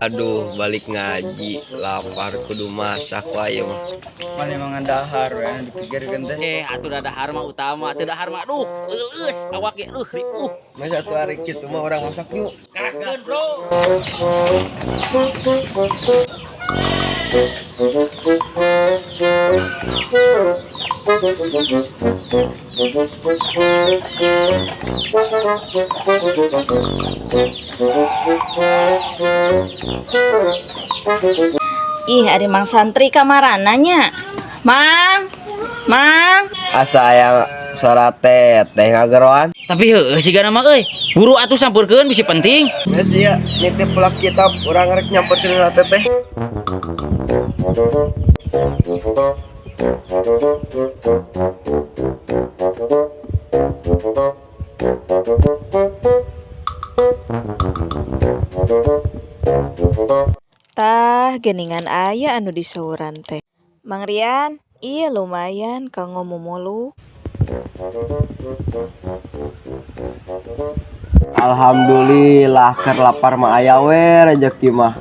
Aduh, balik ngaji, lapar kudu masak wae mah. Mana emang dahar we anu dipikirkeun teh. Eh, atuh da dahar mah utama, teu dahar mah aduh, leuleus awak ge aduh ripuh. Masa atuh hari kitu mah urang masak yuk. Gaskeun, Bro. Ih, ari Mang Santri kamarana nya. Mang, Mang. Asa aya suara teh teh ngageroan. Tapi heueuh sigana mah euy. Buru atuh sampurkeun bisi penting. Geus ieu nitip pulak kitab urang rek nyamperkeun heula teteh. Tah, geningan aya anu disauran teh. Mang Rian, iya lumayan kanggo mumuluk. Alhamdulillah keur lapar mah aya we rejeki mah.